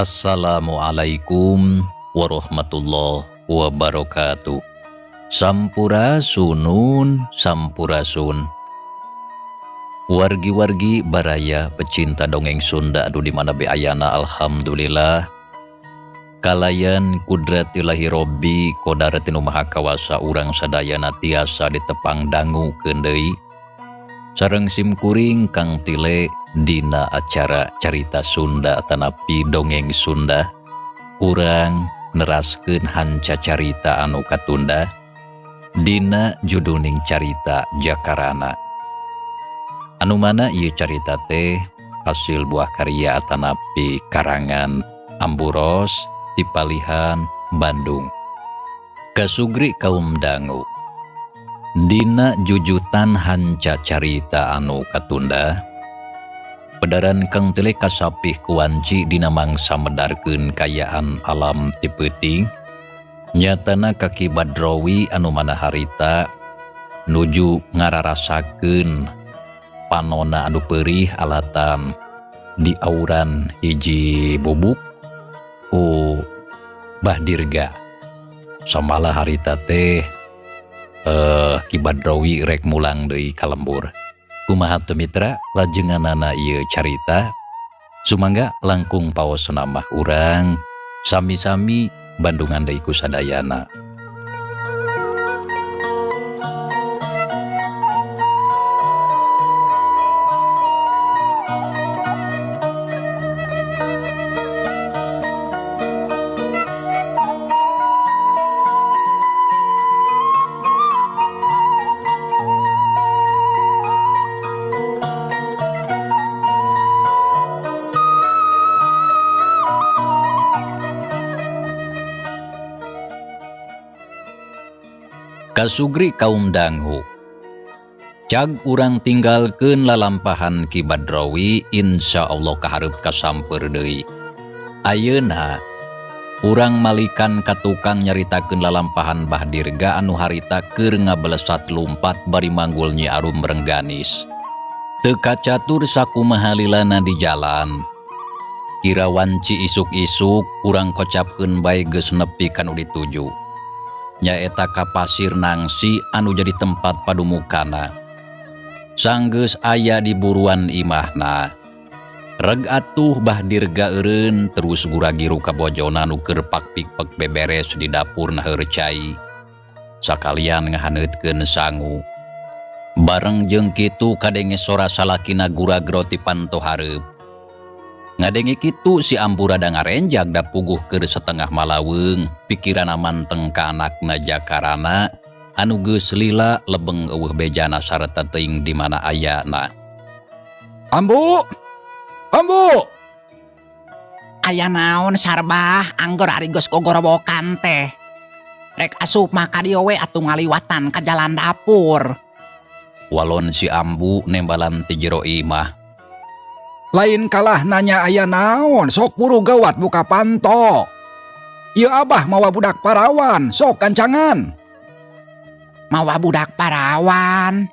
Assalamualaikum warahmatullahi wabarakatuh. Sampurasunun sampurasun. Wargi-wargi baraya pecinta dongeng Sunda anu di mana be ayana, alhamdulillah kalayan kudratillahi robbi kodarat nu maha kawasa urang sadayana tiasa ditepang dangu deui sareng simkuring Kang Tile dina acara Carita Sunda tanapi Dongeng Sunda. Urang neraskeun hanca carita anu katunda dina judulning Carita Jakarana, anu mana ieu carita teh hasil buah karya atanapi karangan Amburos di Palihan, Bandung. Kasugri kaum dangu, dina jujutan hanca carita anu katunda, pedaran Kang Tile kasapih kuanci dina mangsa medarkeun kayaan alam ti peuting, nyatana ka Ki Badrowi anu mana harita nuju ngararasakeun panona anu perih alatan di auran hiji bubuk ku Bah Dirga. Samalah harita teh Ki Badrowi rek mulang deui ka lembur. Kumaha teu, mitra, lajenganana ieu carita? Sumangga langkung paos nambah, urang sami-sami bandungan deui ku sadayana. Kasugri kaum dangu. Cag urang tinggalkeun lalampahan Ki Badrawi, insya Allah kaharep kasamper deui. Ayeuna urang malikan ka tukang nyaritakeun lalampahan Bah Dirga anu harita keur ngabelesat lumpat bari manggul Nyi Arum Rengganis. Teu kacatur sakumaha lilana di jalan. Kira wanci isuk-isuk urang kocapkeun bae geus nepi ka nu dituju. Nyaeta ka Pasir Nangsi anu jadi tempat padumukana. Sanggeus aya di buruan imahna. Reg atuh Bah Dirga eureun terus gura-giru ka bojona nu keur pakpikpek beberes di dapur naheur cai. Sakalian ngahaneutkeun sangu. Bareng jeung kitu kadenge sora salakina guragro ti panto hareup. Ngadenge kitu si ambu rada ngarenjag da puguh keur setengah malaweung, pikirana manteng ka anakna Jakarana anu geus lila lebeng eueuh bejana sarta teuing di mana ayana. Ambu! Ambu! Aya naon, Sarbah, angger ari geus gogorowokan teh. Rek asup mah ka dieu we atuh, ngaliwatan ka jalan dapur. Walon si ambu nembalan ti jero imah. Lain kalah nanya aya naon, sok buru gawat buka panto. Ieu abah mawa budak parawan, sok kancangan. Mawa budak parawan?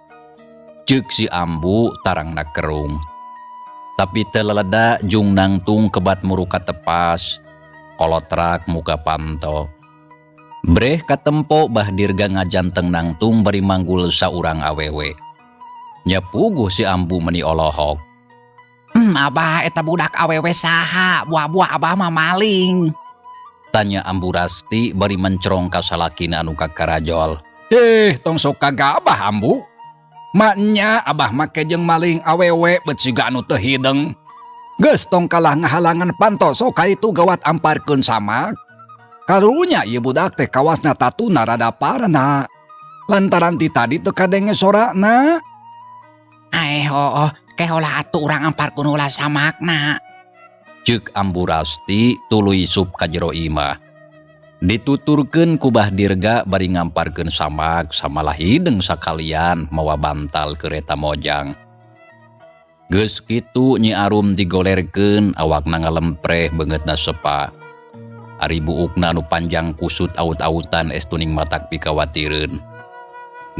Ceuk si ambu tarangna kerung. Tapi teu leleda jung nangtung kebat muru katepas. Kolotrak muka panto. Breh katempo Bah Dirga ngajanteng nangtung bari manggul saurang awewe. Nya puguh si ambu meni olohok. Abah, eta budak awewe saha? Buah-buah abah mah maling. Tanya Ambu Rasti bari mencerong ka salakina anu kakarajol. Eh, tong sok kagabah, Ambu. Maknya abah make jeung maling awewe bet siga anu teu hideng. Geus, tong kalah ngahalangan panto, sok ka itu gawat amparkeun samak. Karunya ieu budak teh kawasna tatuna rada parna. Lantaran ti tadi teu kadenge sorana. Aeh, oh, ke heula atuh urang amparkeun heula samakna. Ceuk Ambu Rasti tuluy isup ka jero imah. Dituturkeun ku Bah Dirga bari ngamparkeun samak samalah hideng sakalian mawa bantal keur eta mojang. Geus kitu Nyi Arum digolerkeun, awakna ngalempreh, beungeutna sepa. Ari buukna anu panjang kusut aut-autan estuning matak pikawatireun.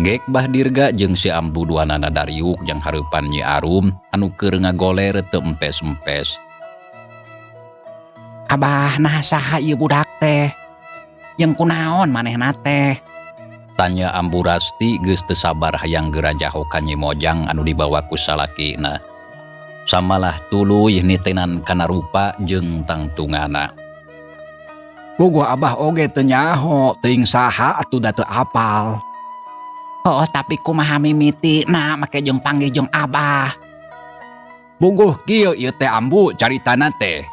Gek Bah Dirga jeung si Ambu duanana dariuk jang hareupan Nyi Arum anu keur ngagoler teu empes-empes. Abah, nah saha ieu budak teh? Jeung kunaon manehna teh? Tanya Ambu Rasti geus teu sabar hayang geura jaho ka Nyi Mojang anu dibawa ku salakina. Samalah tuluy nitenan kana rupa jeung tangtungana. Puguh abah oge teu nyaho, teuing saha atuh, da teu apal. Oh, tapi kumaha mimitina make jeung panggih jeung abah? Puguh kieu ieu teh, Ambu, caritana teh.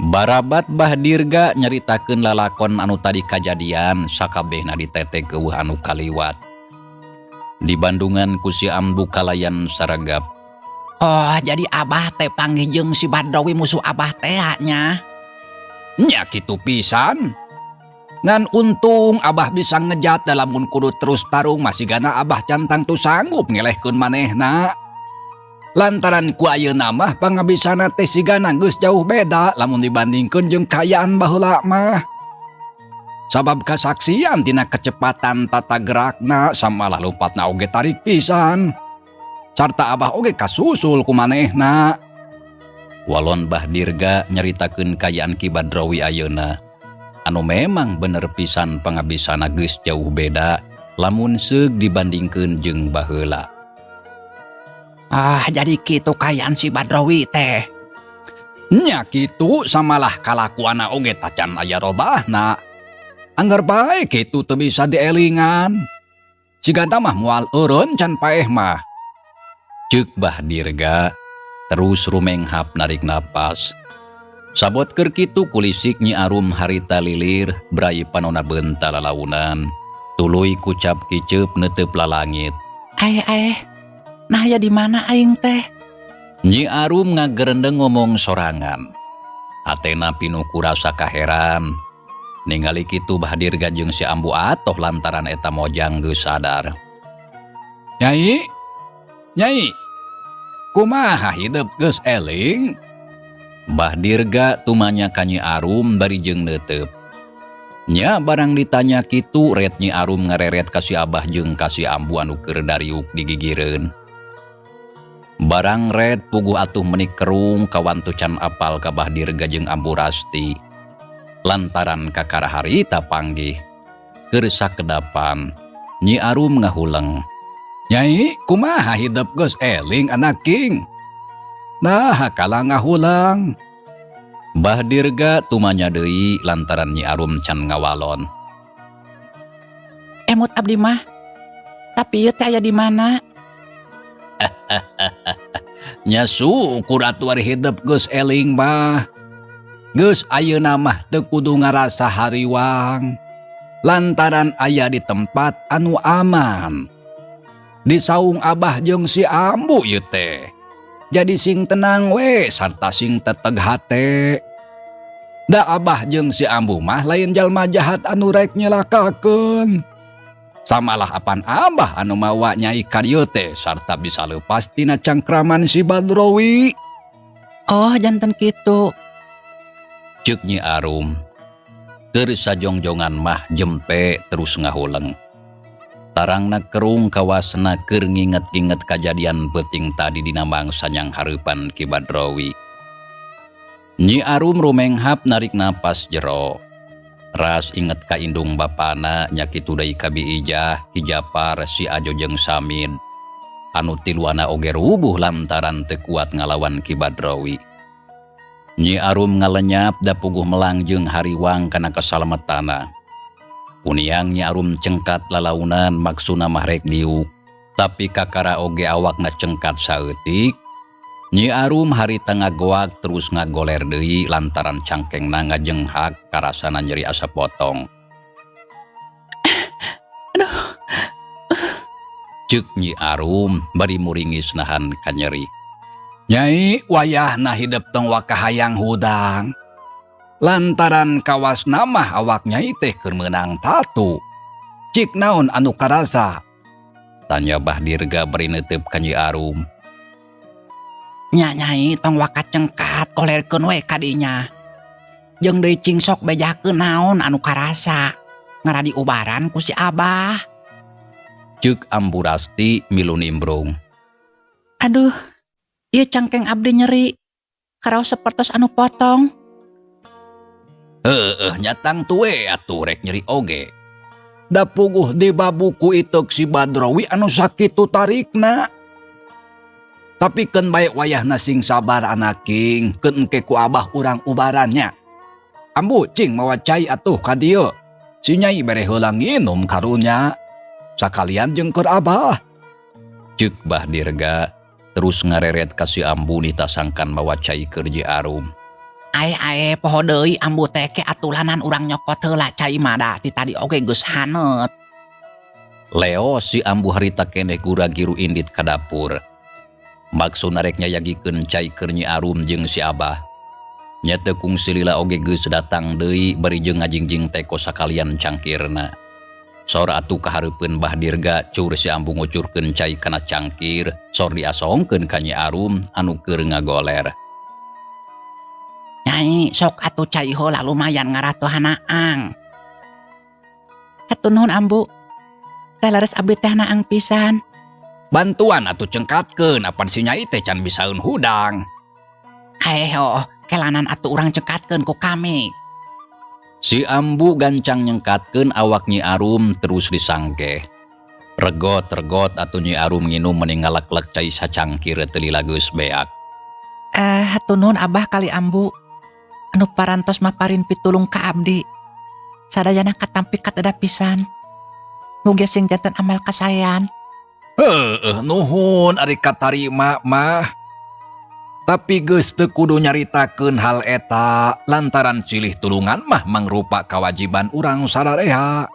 Barabat Bah Dirga nyaritakeun lalakon anu tadi kajadian, sakabehna ditetek euweuh anu kaliwat. Di Bandungan ku si Ambu kalayan saragap. Oh, jadi abah teh panggih jeung si Badrowi, musuh abah teh nya? Nya kitu pisan. Ngan untung abah bisa ngejat, da lamun kudu terus tarung mah sigana abah can tangtu sanggup ngelehkeun manehna. Lantaran ku ayeuna mah pangabisana teh sigana geus jauh beda lamun dibandingkeun jeung kaayaan baheula mah. Sabab kasaksian tina kecepatan tata gerakna samalah lompatna oge tarik pisan. Sarta abah oge kasusul ku manehna. Walon Bah Dirga nyaritakeun kaayaan Ki Badrawi ayeuna. Anu memang bener pisan pangabisana geus jauh beda lamun seug dibandingkeun jeung baheula. Ah, jadi kitu kaayaan si Badrowi teh. Nya kitu, samalah kalakuanna oge tacan aya robahna. Angger bae kitu teu bisa dielingan. Sigana mah moal eureun can paeh mah. Ceuk Bah Dirga terus rumenghap narik napas. Sabot keur kitu kulisik Nyi Arum harita lilir brai panona beunta lalaunan. Tuluy kucap kiceup neuteup lalangit. Aeh aeh. Nah ya, di mana aing teh? Nyi Arum ngagerendeng ngomong sorangan. Atena pinuh ku rasa kaheran. Ningali kitu Bah Dirga jeung si Ambu atoh lantaran eta mojang geus sadar. Nyai, Nyai, kumaha hidep, geus eling? Bah Dirga tumanya ka Nyi Arum bari jeung neuteup. Nya barang ditanya kitu ret Nyi Arum ngareret ka si Abah jeung ka si Ambu anu keur dariuk digigireun. Barang ret puguh atuh meuni kerung kawantu can apal ka Bah Dirga jeung Ambu Rasti. Lantaran kakara harita panggih. Keur sakedapan Nyi Arum ngahuleng. Nyai, kumaha hidep, geus eling, anak king? Nah, kalah ngahuleng. Bah Dirga tumanya deui lantaran Nyi Arum can ngawalon. Emut abdi mah. Tapi ieu teh aya di mana? Nya syukur atuh ari hidep geus eling mah. Geus, ayeuna mah teu kudu ngarasa hariwang. Lantaran aya di tempat anu aman. Di saung Abah jeung si Ambu ieu teh. Jadi sing tenang we sarta sing teteg hate. Da Abah jeung si Ambu mah lain jalma jahat anu rek nyelakakeun. Samalah apan Abah anu mawa Nyai ka dieu teh sarta bisa leupas tina cangkraman si Badrowi. Oh, janten kitu. Ceuk Nyi Arum. Keur sajongjongan mah jempe terus ngahuleng. Tarangna kerung kawasna keur nginget-nginget kajadian peuting tadi dina mangsa nyanghareupan Ki Badrawi. Nyi Arum rumenghap narik napas jero. Ras inget ka indung bapana, nya kitu deui ka Bi Ijah, Ki Japar, si Ajo jeung Samid. Anu tiluana oge rubuh lantaran teu kuat ngalawan Ki Badrawi. Nyi Arum ngalenyap da puguh melang jeung hariwang kana kasalametana. Kuniang Nyi Arum cengkat lalaunan maksuna mah rek diuk, tapi kakara oge awakna cengkat saeutik. Nyi Arum harita ngagoak terus ngagoler deui lantaran cangkengna ngajenghak karasana nyeri asa potong. Aduh. Ceuk Nyi Arum bari muringis nahan kanyeri. Nyai, wayahna hidep tong waka hayang hudang. Lantaran kawasna mah awak nyai teh keur meunang tatu. Cik naon anu karasa? Tanya Bah Dirga bari neuteup ka Nyi Arum. Nya Nyai, tong waka cengkat, kolerkeun we ka dinya. Jeung deui cing sok bejakeun naon anu karasa. Ngaradi ubaran ku si Abah. Ceuk Ambu Rasti milu nimbrung. Aduh, ieu cangkeng abdi nyeri. Karaos sapertos anu potong. Heueuh, nya tangtu we atuh rek nyeri oge. Da puguh di babuku iteuk si Badrowi anu sakitu tarikna. Tapi keun bae wayahna sing sabar anaking, keun engke ku Abah urang ubarannya. Ambu cing mawa cai atuh ka dieu. Si Nyai bere heula nginum karunya. Sakalian jeung keur Abah. Ceuk Bah Dirga terus ngareret ka si Ambu nitasangkan mawa cai keur Nyi Arum. Ae ae, poho deui Ambu teh, ke atulanan urang nyokot heula cai mah, da ti tadi oge geus haneut. Leo si Ambu harita keneh gura-giru indit ka dapur. Maksudna rek nyayagikeun cai keur Nyi Arum jeung si Abah. Nya teu kungsi lila oge geus datang deui bari jeung ngajingjing teko sakalian cangkirna. Sor atuh kahareupeun Bah Dirga cur si Ambu ngucurkeun cai kana cangkir, sor diasongkeun ka Nyi Arum anu keur ngagoler. Nyai, sok atuh cai heula, lumayan ngaratohan naang. Hatur nuhun Ambu. Teh leres abdi teh naang pisan. Bantuan atuh cengkatkeun, apan si Nyai teh can bisaeun hudang. Ae oh, kelanan atuh urang cengkatkeun ku kami. Si Ambu gancang nyengkatkeun awak Nyi Arum terus disangke. Regot-regot atuh Nyi Arum nginum meni ngaleklek cai sacangkir teu lila geus beak. Eh, hatur nuhun Abah kali Ambu. Anu parantos maparin pitulung ka abdi. Sadayana katampi kateda pisan. Mugi sing janten amal kasaean. Heueuh, nuhun ari katarima mah. Tapi geus teu kudu nyaritakeun hal eta lantaran silih tulungan mah mangrupa kawajiban urang sarareha.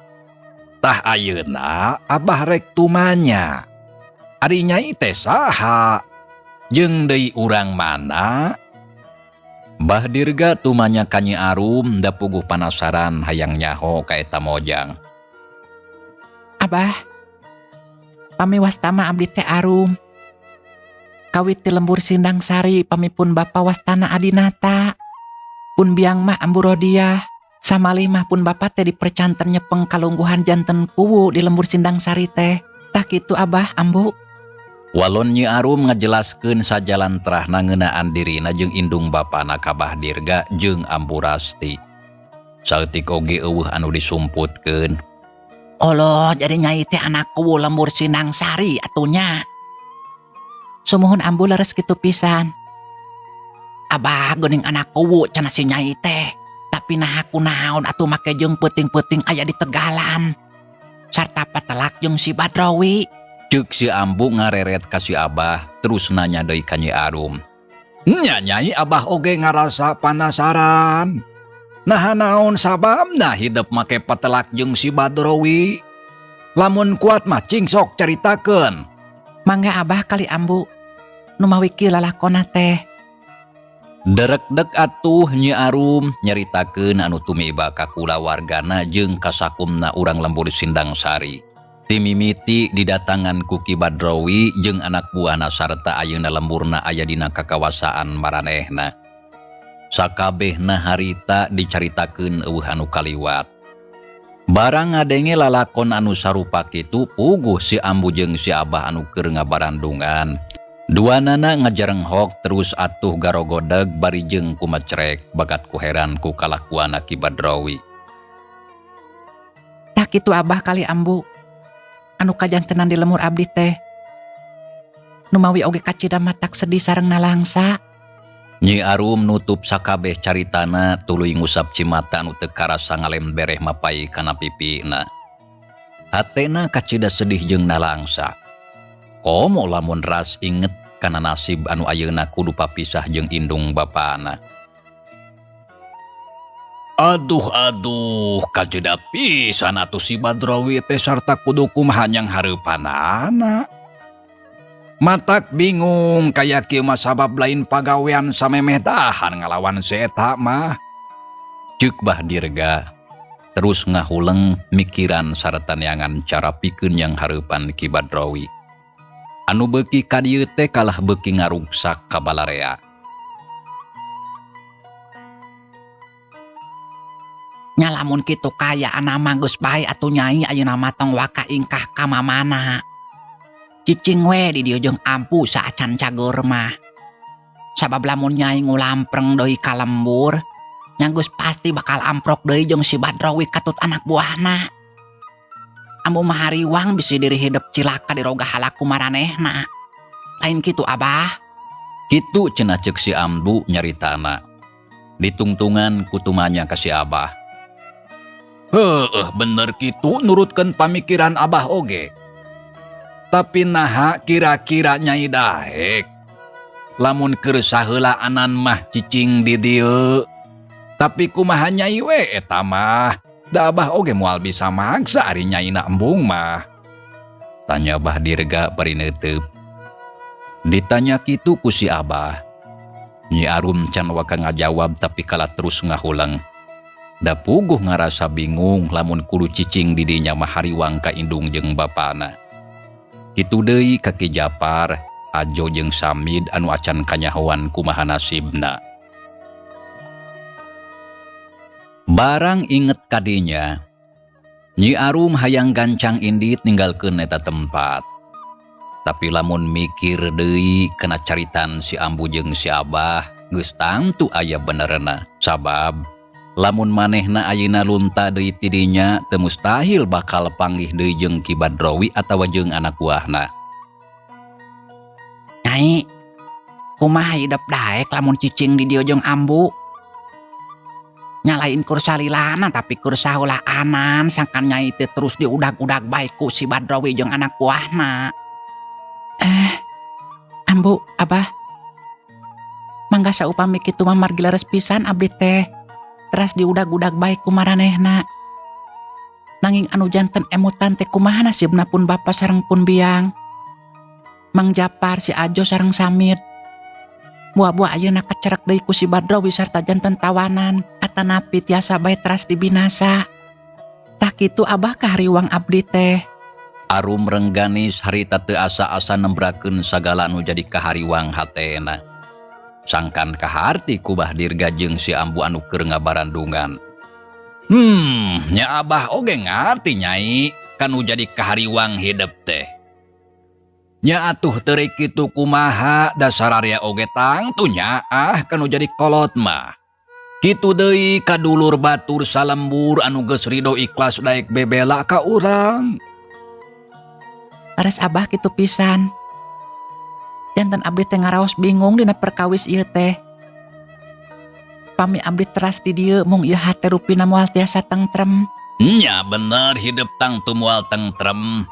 Tah, ayeuna Abah rek tumanya. Ari Nyai teh saha? Jeung deui urang mana? Bah Dirga tumanya ka Nyi Arum da puguh panasaran hayang nyaho ka eta mojang. Abah, pami wastama abdi teh Arum. Kawit ti lembur Sindang Sari, pamipun bapa wastana Adinata. Pun biang mah Ambu Rodiah. Samalih mah pun bapa teh dipercanten nyepeng kalungguhan janten kuwu di lembur Sindang Sari teh. Tah kitu Abah, Ambu. Walon Nyi Arum ngajelaskeun sajalan terahna ngeunaan dirina jeung indung bapana ka Bah Dirga jeung Ambu Rasti. Saeutik oge euweuh anu disumputkeun. Allah, jadi Nyai teh anak kuwu lembur Sindang Sari atunya. Sumuhun Ambu, leres kitu pisan. Abah geuning anak kuwu cenah si Nyai teh. Tapi nah aku naon atuh make jeung peuting-peuting aya di tegalan. Sarta patelak jeung si Badrowi. Ceuk si Ambu ngareret ka si Abah terus nanya deui ka Nyi Arum. Nya Nyai, Abah oge ngarasa panasaran. Nah, naon sababna hidep make patelak jeung si Badrowi? Lamun kuat mah cing sok caritakeun. Mangga Abah kali Ambu. Numawi kieu lalakonna teh. Derekdek atuh Nyi Arum nyaritakeun anu tumiba ka kulawargana jeung kasakumna urang lembur Sindang Sari. Timimiti didatangan ku Ki Badrowi jeung anak buahna sarta ayeuna lemburna aya dina kakawasaan maranehna. Sakabehna harita dicaritakeun euweuh anu kaliwat. Barang ngadenge lalakon anu sarupa kitu, puguh si Ambu jeung si Abah anu keur ngabarandungan. Duanana ngajarenghok terus atuh garogodeg bari jeung kumecrek bagat ku heran ku kalakuana Ki Badrowi. Tah kitu Abah kali Ambu. Anu kajantenan di lemur abdi teh. Numawi oge kacida matak sedih sareng nalangsa. Nyi Arum nutup sakabeh caritana tuluy ngusap cimata anu teu karasa ngalembereh mapay kana pipina. Hatena kacida sedih jeung nalangsa. Komo lamun ras inget kana nasib anu ayeuna kudu papisah jeung indung bapana. Aduh aduh kacida pisan atuh si Badrawi teh sarta kudu kumaha nyang hareupanana. Matak bingung kaya kieu mah sabab lain pagawean samemeh dahan ngalawan si eta mah. Ceuk Bah Dirga terus ngahuleng mikiran sarta neangan cara pikeun nyang hareupan Ki Badrawi. Anu beuki ka dieu teh kalah beuki ngaruksak ka balarea. Nya lamun kitu kaayaan mah geus bae atuh Nyai ayeuna mah tong waka ingkah ka mamana. Cicing we di dieu jeung ampu saacan cager mah. Sabab lamun Nyai ngulampreng deui ka lembur, nya geus pasti bakal amprok deui jeung si Badrawi katut anak buahna. Ambu mah hariwang bisi diri hidep cilaka diroga halaku maranehna. Lain kitu Abah. Kitu cenah ceuk si Ambu nyaritana. Ditungtungan kutumanya ka si Abah. Heueuh bener kitu nurutkeun pamikiran Abah oge. Tapi naha kira-kira Nyai daek. Lamun keur saheulaanan mah cicing di dieu. Tapi kumaha Nyai we eta mah? Da Abah oge moal bisa maksa ari Nyaina embung mah. Tanya Bah Dirga bari neuteup. Ditanya kitu ku si Abah. Nyi Arum can waka ngajawab tapi kalah terus ngahuleng. Da puguh ngarasa bingung lamun kudu cicing di dinya mah hariwang ka indung jeung bapana. Kitu deui ka Ki Japar, Ajo jeung Samid anu acan kanyahoan kumaha nasibna. Barang inget kadinya, Nyi Arum hayang gancang indit ninggalkeun eta tempat. Tapi lamun mikir deui kana caritan si Ambu jeung si Abah, geus tangtu aya benerna. Sabab lamun manehna ayeuna lunta deui ti dinya teu mustahil bakal panggih deui jeung Ki Badrawi atawa jeung anak buahna. Nyai, kumaha hidep daek lamun cicing di dieu jeung Ambu? Nyalain kur salilana tapi kur sahulaanan sangkan Nyai teh terus diudag-udag bae ku si Badrawi jeung anak buahna. Ambu, Abah. Mangga saupami kitu mah margi leres pisan abdi teh. Teras diudag-udag bae ku maranehna. Nanging anu janten emutan teh kumaha nasibna pun bapa sareng pun biang. Mang Japar si Ajo sareng Samid. Buah-buah ayeuna kacerek deui ku si Badrawi sarta janten tawanan atanapi tiasa bae teras dibinasa. Tah kitu Abah kahariwang abdi teh. Arum Rengganis harita teu asa-asa nembrakeun sagala anu jadi kahariwang hatena. Sangkan kaharti ku Bah Dirga jeung si Ambu anu keur ngabarandungan. Nya Abah oge ngarti Nyai kanu jadi kahariwang hidep teh. Nya atuh teu kitu kumaha dasararia oge tangtu nyaah kanu jadi kolot mah. Kitu deui kadulur batur salembur anu geus rido ikhlas daek bebela ka urang. Leres Abah kitu pisan. Janten abdi teh ngaraos bingung dina perkawis ieu teh. Pami abdi teras di dieu mung ieu hate rupina moal tiasa tengrem. Nya bener hidep tangtu moal tengrem.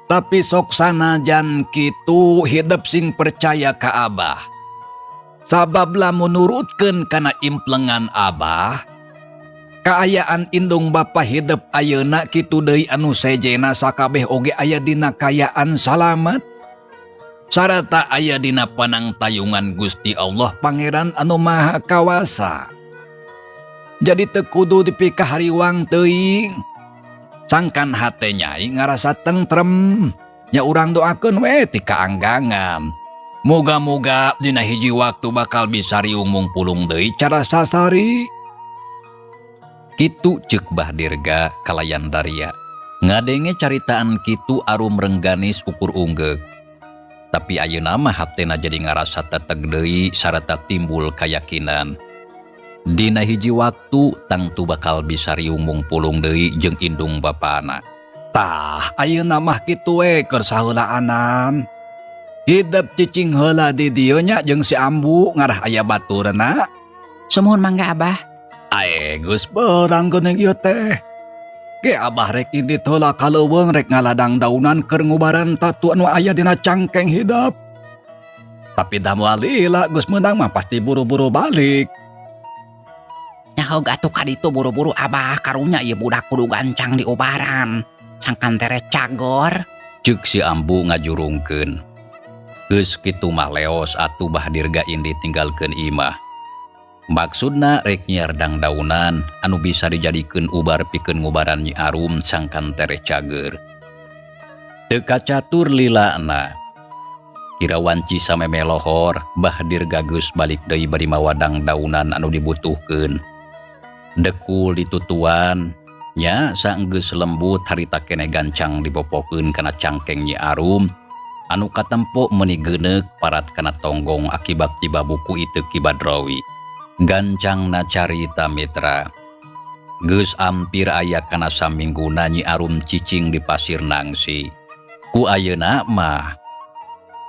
Tapi sok sanajan kitu hidep sing percaya ka Abah. Sabab lamun nurutkeun kana implengan Abah, kaayaan indung bapa hidep ayeuna kitu deui anu sejena sakabeh oge aya dina kayaan salamet. Sarata aya dina panangtayungan Gusti Allah Pangeran anu Maha Kawasa. Jadi teu kudu dipikahariwang teuing. Sangkan hate Nyai ngarasa tentrem. Nya urang doakeun we ti kaanggangan. Moga-moga dina hiji waktu bakal bisa riung mungpulung deui cara sasari. Kitu ceuk Bah Dirga kalayan daria. Ngadenge caritaan kitu Arum Rengganis ukur unggeuk. Tapi ayeuna mah hatena jadi ngarasa teteg deui sarta timbul kayakinan. Dina hiji waktu tangtu bakal bisa riung mungpulung deui jeung indung bapana. Tah, ayeuna mah kitu we keur saheulaanan. Hidep cicing heula di dieu nya jeung si Ambu ngarah aya baturna. Sumuhun mangga Abah. Ae geus beurang geuning ieu teh. Ge Abah rek indit heula ka leuweung rek ngaladang daunan keur ngubaran tatu anu aya dina cangkeng hidep. Tapi da moal lila geus meunang mah pasti buru-buru balik. Nyaho atuh ka ditu buru-buru Abah karunya ieu budak kudu gancang diubaran. Sangkan tere cagor. Ceuk si Ambu ngajurungkeun. Geus kitu mah leos atuh Bah Dirga indit tinggalkeun imah. Maksudna rek nyiar dangdaunan anu bisa dijadikeun ubar pikeun ngubaran Nyi Arum sangkan tereh cager. Teu kacatur lilana. Kira wanci sameme lohor, Bah Dirga geus balik deui bari mawa dangdaunan anu dibutuhkeun. Dekul ditutuan, nya saenggeus lembut harita keneh gancang dipopokeun kana cangkeng Nyi Arum anu katempo meuni geuneuk parat kana tonggong akibat tiba buku itu Ki Badrawi. Gancangna carita mitra. Geus ampir aya kana samingguna Nyi Arum cicing di Pasir Nangsi. Ku ayeuna mah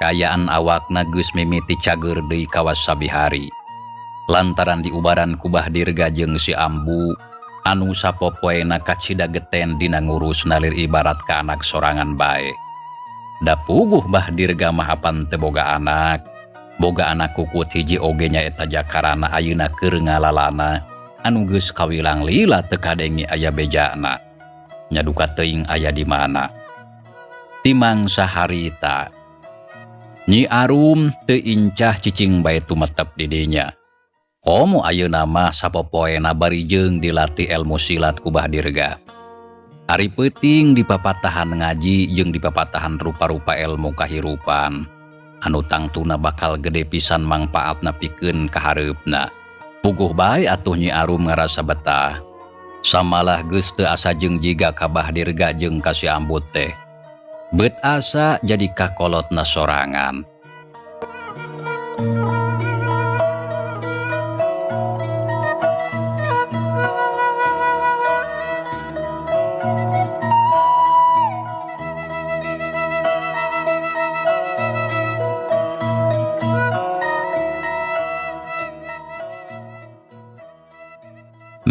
kaayaan awakna geus mimiti cager deui kawas sabihari. Lantaran diubaran ku Bah Dirga jeung si Ambu anu sapopoena kacida geten dina ngurus nalir ibarat ka anak sorangan bae. Da puguh Bah Dirga mah apan teu boga anak. Boga anak kukut hiji oge nyaeta jakarana ayeuna keur ngalalana anu geus kawilang lila teu kadenge aya bejana. Nya duka teuing aya di mana. Timang saharita Nyi Arum teu incah cicing bae tumetep di dinya. Komo ayeuna mah sapopoena bari jeung dilatih ilmu silat ku Bah Dirga. Ari peuting dipapatahan ngaji jeung dipapatahan rupa-rupa ilmu kahirupan anu tangtuna bakal gede pisan mangpaatna pikeun kahareupna. Puguh bae atuh Nyi Arum ngarasa betah. Samalah geus teu asa jeung jiga ka Bah Dirga jeung ka si Ambu teh. Bet asa jadi kakolotna sorangan.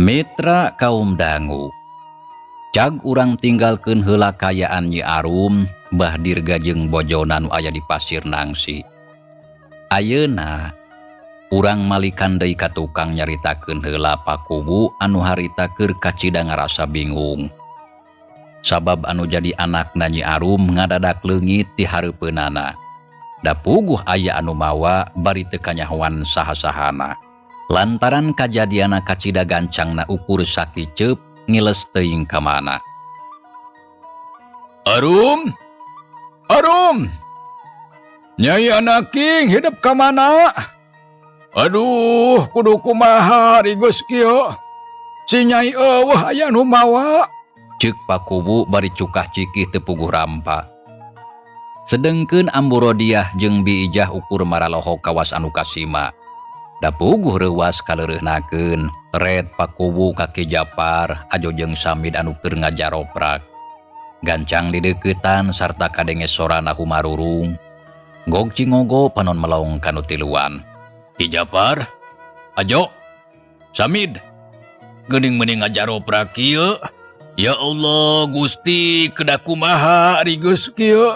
Mitra kaum dangu. Cag urang tinggalkeun heula kayaan Nyi Arum, Bah Dirga jeung bojona nu aya di Pasir Nangsi. Ayeuna urang malikan deui ka tukang nyaritakeun heula Pakuwu anu harita keur kacida ngarasa bingung. Sabab anu jadi anakna Nyi Arum ngadadak leungit ti hareupeunana. Da puguh aya anu mawa bari teu kanyahoan saha-sahana. Lantaran kajadiana kacida gancangna ukur sakiceup ngiles teuing ka mana. Arum, Arum, Nyai Anaking hidup ka mana? Aduh, kudu kumaha ari geus kieu. Si Nyai eueuh aya nu mawa. Ceuk Pakuwu bari cukah cikih teu puguh rampa. Sedengkeun Ambu Rodiah jeung Bi Ijah ukur maralohok kawas anu kasima. Da puguh reuwas kaleureunahkeun, red Pakuwu ka Ki Japar ajo jeung Samid anu keur ngajaroprak. Gancang dideuketan sarta kadenge sorana humarurung. Gog cingogo panon melong kanu tiluan. Ki Japar, ajo, Samid, geuning meuning ngajaroprak kieu. Ya Allah, Gusti, kedah kumaha ari geus kieu.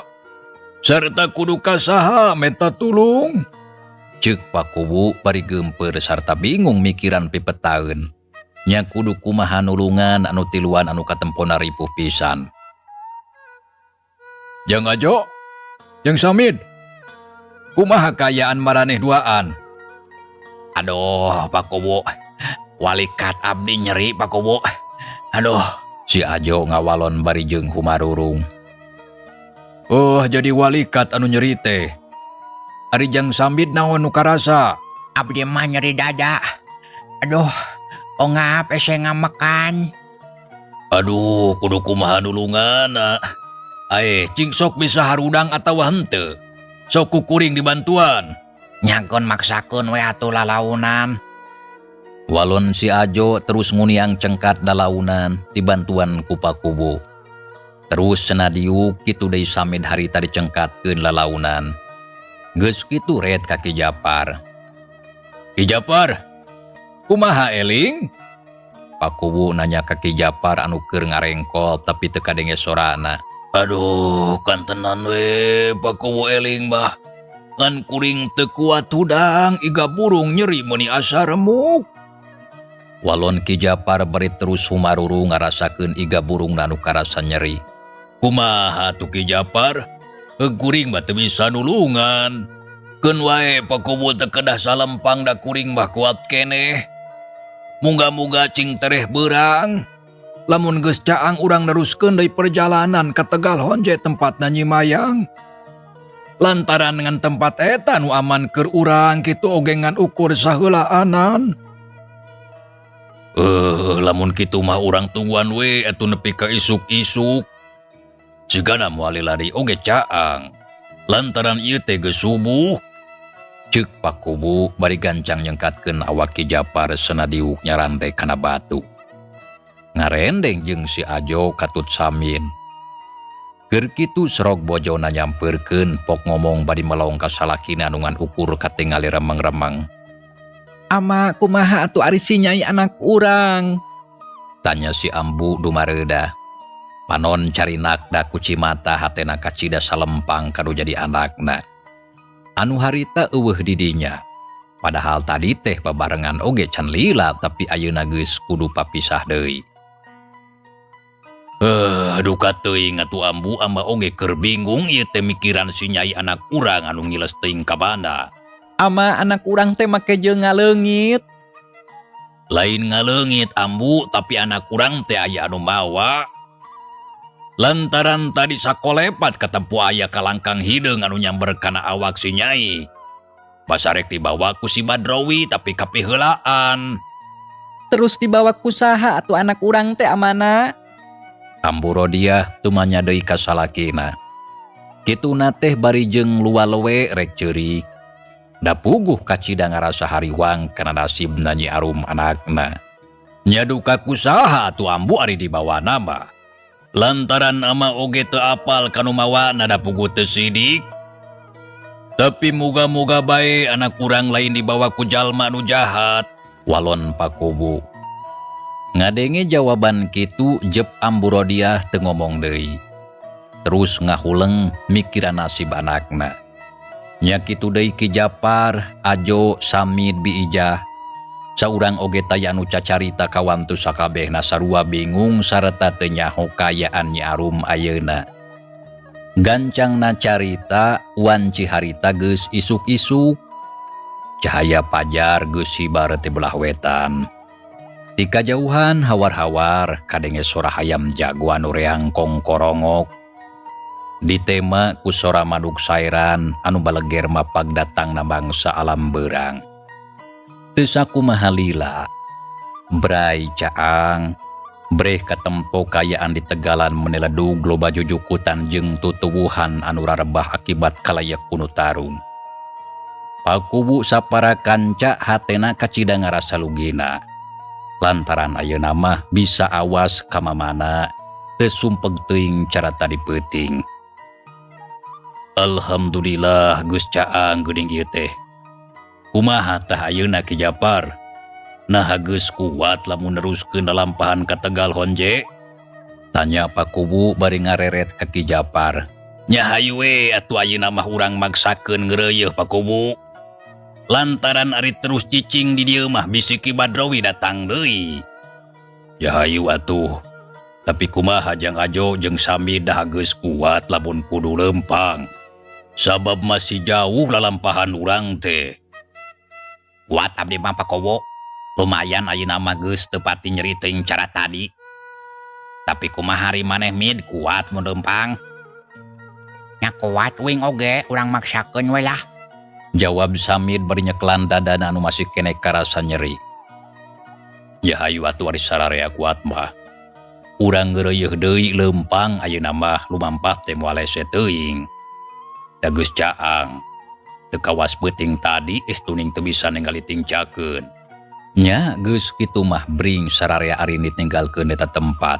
Sarta kudu ka saha menta tulung. Ceuk Pakuwu bari geumpeur sarta bingung mikiran pipetaeun. Nya kudu kumaha nulungan anu tiluan anu katempona ripuh pisan. Jang Ajo, jang Samid, kumaha kaayaan maraneh duaan? Aduh, Pakuwu, walikat abdi nyeri Pakuwu. Aduh, si Ajo ngawalon bari jeung humarurung. Oh, jadi walikat anu nyeri teh. Ari jang Samid naon nu karasa? Abdi mah nyeri dada. Aduh, ongap ese ngamekan. Aduh, kudu kumaha nulungan. Ae, cing sok bisa harudang atawa henteu. Sok kukuring dibantuan. Nyakeun maksakeun we atuh lalaunan. Walon si Ajo terus nguniang cengkat dalaunan dibantuan ku Pakuwu. Terus senadiuk kitu deui Samid harita dicengkatkeun lalaunan. Geus kitu ret ka Ki Japar. Ki Japar, kumaha eling? Pak Kuwu nanya ka Ki Japar anu keur ngarengkol tapi teu kadenge sorana. Aduh, kantenan we Pak Kuwu eling mah. Ngan kuring teu kuat hudang iga burung nyeri meuni asa remuk. Walon Ki Japar bari terus humaruru ngarasakeun iga burung anu karasa nyeri. Kumaha tuh Ki Japar? Kuring mah teu bisa nulungan. Keun wae Pak Kuwu teu kedah salempang da kuring mah kuat keneh. Muga-muga cing tereh beurang. Lamun geus caang urang neruskeun deui perjalanan ka Tegal Honje tempatna Nyi Mayang. Lantaran dengan tempat eta nu aman keur urang kitu oge ngan ukur saheulaanan. Lamun kitu mah urang tungguan we atuh nepi ka isuk-isuk. Sigana moal lari oge caang. Lantaran ieu teh geus subuh. Ceuk Pak Kuwu bari gancang nyengkatkeun awak Ki Japar senadiuk nyarande kana batu. Ngarendeng jeung si Ajo katut Samin. Keur kitu serog bojona nyampeurkeun pok ngomong bari melong ka salakina anu ngan ukur katingali remeng-remeng. Ama kumaha atuh ari si Nyai anak urang? Tanya si Ambu dumareudah. Panon carinak da kucimata hatena kacida salempang kanu jadi anakna. Anu harita eueuh di dinya. Padahal tadi teh babarengan oge can lila tapi ayeuna geus kudu papisah deui. Duka teuing atuh Ambu ama oge keur bingung ieu teh mikiran si Nyai anak urang anu ngiles teuing ka mana. Ama anak urang teh make jeung ngaleungit. Lain ngaleungit Ambu tapi anak urang teh aya anu mawa. Lantaran tadi sakolepat katempu aya kalangkang hideung anu nyamber kana awak si Nyai. Basarek dibawa ku si Badrowi tapi kapiheulaan. Terus dibawa ku saha atuh anak urang teh amana? Ambu Rodiah tumanya deui ka salakina. Kituna teh bari jeung luwalowe rek ceurik. Da puguh kacida ngarasa hariwang kana nasibna Nyi Arum anakna. Nya duka ku saha atuh Ambu ari dibawana mah. Lantaran ama oge teu apal kanu mawana da puguh teu sidik. Tapi muga-muga bae anak urang lain dibawa ku jalma nu jahat. Walon Pak Kuwu. Ngadenge jawaban kitu jep Ambu Rodiah teu ngomong deui. Terus ngahuleng mikiran nasib anakna. Nya kitu deui Ki Japar, Ajo, Samid, Biijah. Saurang oge taya anu cacarita kawantu sakabehna sarua bingung sarta teu nyaho kaayaan Nyi Arum ayeuna. Gancangna carita wanci harita geus isuk-isuk. Cahaya pajar geus sibar ti belah wetan. Ti kajauhan hawar-hawar kadenge sora hayam jago anu reang kongkorongok. Ditema ku sora manuk sairan anu baleger mapag datangna mangsa alam beurang. Teu sakumaha lila, bray caang, breh katempo kaayaan di tegalan meni ledug loba jujukutan jeung tutuwuhan anu rarebah akibat kalayak kuno tarung. Pak Kuwu sapara kanca hatena kacida ngarasa lugina. Lantaran ayeuna mah bisa awas ka mamana, teu sumpeg teuing cara tadi peuting. Alhamdulillah geus caang geuning ieu teh. Kumaha tah ayeuna Ki Japar? Naha geus kuat lamun neruskeun lalampahan ka Tegal Honje? Tanya Pak Kuwu bari ngareret ka Ki Japar. Nya hayu we atuh ayeuna mah urang maksakeun ngeureuyeuh Pak Kuwu. Lantaran ari terus cicing di dieu mah bisi Ki Badrowi datang deui. Ya hayu atuh. Tapi kumaha jang Ajo jeung Sami dah geus kuat lamun kudu lempang. Sabab masih jauh lalampahan urang teh. Kuat abdi mah Pak Kuwu. Lumayan ayeuna mah geus teu pati nyeri teuing cara tadi. Tapi kumaha ari maneh Mid kuat mun lempang? Nya kuat wing oge urang maksakeun we lah. Jawab Samid bari nyekelan dadana anu masih keneh karasa nyeri. Ya hayu atuh ari sararea kuat mah. Urang ngeureuyeuh deui lempang ayeuna mah lumampah teh moal lese teuing. Da geus caang. Teu kawas peuting tadi estuning teu bisa ningali tingcakeun. Nya geus kitu mah bring sararea ari ditinggalkeun eta tempat.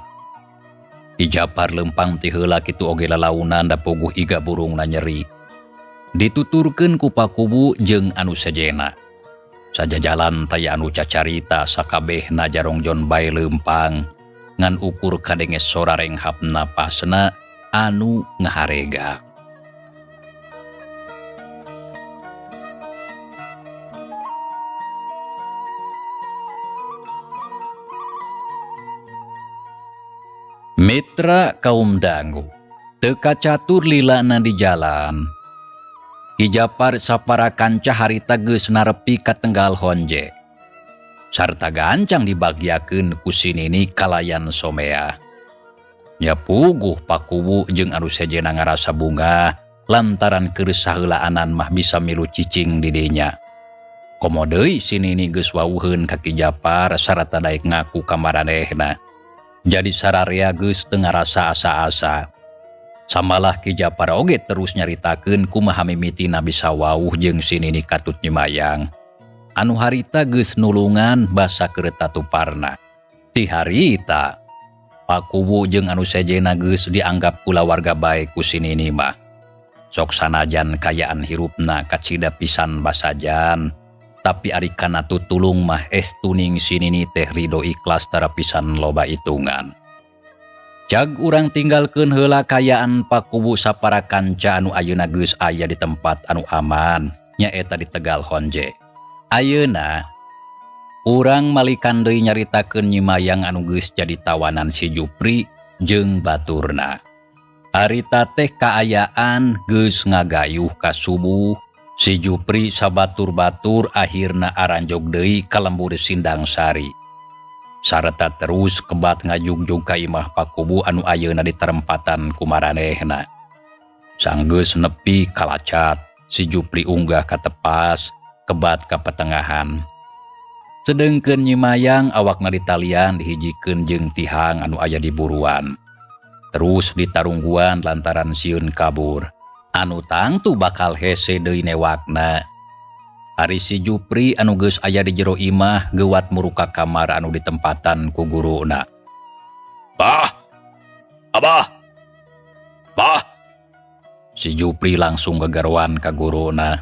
Ki Japar lempang ti heula kitu oge lalaunan da puguh iga burungna nyeri. Dituturkeun ku Pakuwu jeung anu sejena. Sajajalan taya anu cacarita sakabehna jarongjon bae leumpang ngan ukur kadenge sora renghap napasna anu ngaharega. Mitra kaum dangu, teu kacatur lilana di jalan. Ki Japar sapara kanca harita geus narepi ka Tenggal Honje. Sarta gancang dibagiakeun ku si Nini kalayan somea. Nya puguh Pakuwu jeung anu sejena ngarasa bungah lantaran keur saheulaanan mah bisa milu cicing di dinya. Komo deui si Nini geus wawuheun ka Ki Japar sarata daek ngaku ka maranehna. Jadi sararea geus teu ngarasa asa-asa. Samalah Ki Japar oge terus nyaritakeun kumaha mimitina bisa wawuh jeung si Nini katut Nyi Mayang. Anu harita geus nulungan basa keur tatuparna. Ti harita Pakuwu jeung anu sejena geus dianggap kulawarga bae ku si Nini mah. Sok sanajan kayaan hirupna kacida pisan basajan, tapi ari kana tutulung mah estuning si Nini teh rido ikhlas tara pisan loba hitungan. Jag urang tinggalkeun heula kayaan Pakuwu sapara kanca anu ayeuna geus aya di tempat anu aman, nyaeta di Tegal Honje. Ayeuna urang malikan deui nyaritakeun Nyi Mayang anu geus jadi tawanan si Jupri jeung baturna. Harita teh kaayaan geus ngagayuh ka subuh. Si Jupri sabatur-batur akhirna aranjog deui ka lembur Sindang Sari. Sarta terus kebat ngajugjug ka imah Pakuwu anu ayeuna diterempatan ku maranehna. Sanggeus nepi kalacat, si Jupri unggah ka tepas, kebat ka petengahan. Sedengkeun Nyi Mayang awakna ditalian dihijikeun jeung tihang anu aya di buruan. Terus ditarungguan lantaran sieun kabur. Anu tangtu bakal hese deui newakna. Ari si Jupri anu geus aya di jero imah geuwat muruka kamar anu ditempatan ku guruna. Bah! Abah! Bah! Si Jupri langsung gegeroan ka guruna.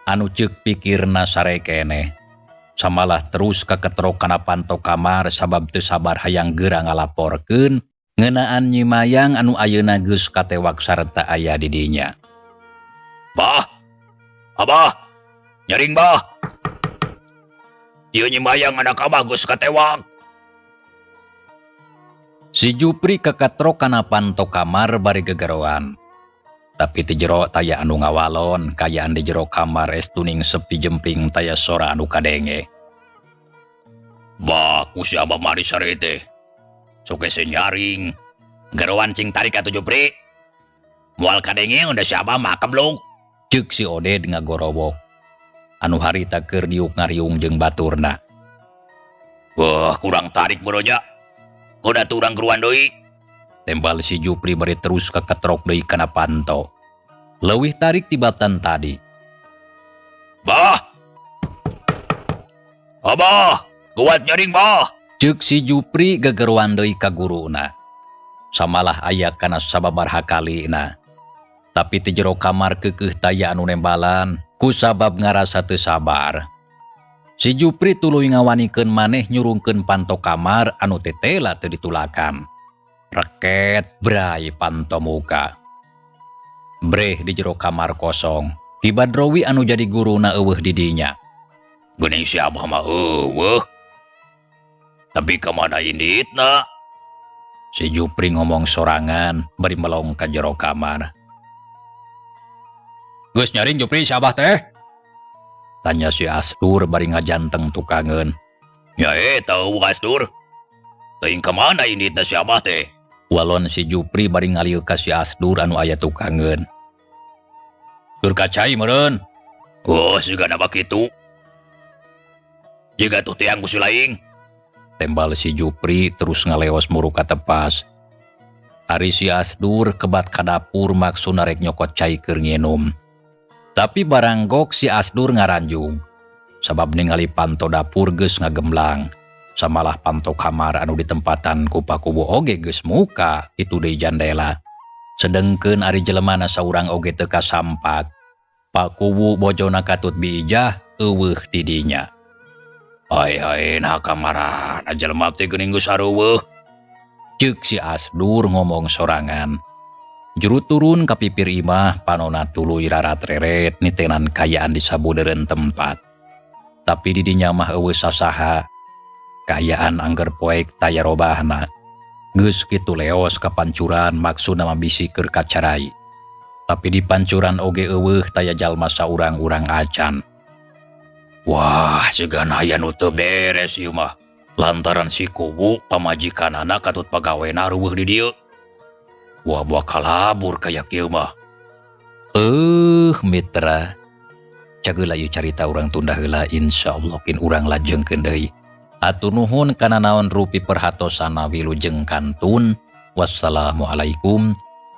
Anu ceuk pikirna sarekene. Samalah terus kaketrok kana panto kamar sabab teu sabar hayang geura ngalaporkeun ngeunaan Nyi Mayang anu ayeuna geus katewak sarta aya di dinya. Bah! Abah! Nyaring bah! Ieu Nyi Mayang anak abah geus katewak. Si Jupri kakatrok kana panto kamar bari gegeroan. Tapi ti jero taya anu ngawalon, kayaan di jero kamar estuning sepi jemping taya sora anu kadenge. Bah, ku si abah mah disare teh. Sok hese nyaring. Geroan cing tarik atuh Jupri. Moal kadenge udah si abah mah kebluk. Ceuk si Oded ngagorowok. Anu harita keur diuk ngariung jeung baturna. Wah, kurang tarik boroja. Kuda turang geruan deui. Tembal si Jupri bari terus kaketrok deui kana panto. Leuwih tarik tibatan tadi. Bah! Abah, kuat nyaring bah. Ceuk si Jupri gegeruan deui ka guruna. Samalah aya kana sababaraha kalina. Tapi ti jero kamar keukeuh taya anu nembalan ku sabab ngarasa teu sabar. Si Jupri tuluy ngawanikeun maneh nyurungkeun panto kamar anu tetela teu ditulakan. Reket bray panto muka. Breh di jero kamar kosong. Ki Badrowi anu jadi guruna eueuh di dinya. Geuning si abah mah eueuh. Tapi kamana inditna? Si Jupri ngomong sorangan bari melong ka jero kamar. Geus nyaring Jupri si abah teh? Tanya si Asdur bari ngajanteng tukangeun. Ya eta eueuh Asdur. Teuing ka mana inditna si abah teh? Walon si Jupri bari ngalieu ka si Asdur anu aya tukangeun. Keur kacai meureun. Oh, sigana bakitu. Jiga tuh tiang ku si laing. Tembal si Jupri terus ngaleos muru ka tepas. Ari si Asdur kebat ka dapur maksudna rek nyokot cai keur nginum. Tapi baranggok si Asdur ngaranjung. Sabab ningali panto dapur geus ngagemlang. Samalah panto kamar anu ditempatan ku Pakuwu oge geus muka kitu deui jandela. Sedengkeun ari jelemana saurang oge teu kasampak. Pak Kuwu bojona katut Bi Ijah euweuh di dinya. Ai ai, nah kamarana jelema teh geuning geus areuweuh? Ceuk si Asdur ngomong sorangan. Juru turun ka pipir imah, panona tuluy rarat-reret nitenan kaayaan di sabudeureun tempat. Tapi di dinya mah euweuh sasaha. Kaayaan angger poek taya robahna. Geus kitu leos ka pancuran, maksudna mah bisi keur kacarai. Tapi di pancuran oge euweuh, taya jalma saurang-urang acan. Wah, sigana aya nu teu beres ieu mah. Lantaran si Kuwu pamajikanana katut pagawena reuweuh di dieu. Wah, bakal labur kaya kieu mah. Eh, mitra. Cageula ieu carita urang tunda heula, insyaallah kin urang lajengkeun deui. Atur nuhun kana naon rupi perhatosana, wilujeng kantun. Wassalamualaikum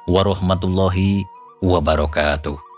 warahmatullahi wabarakatuh.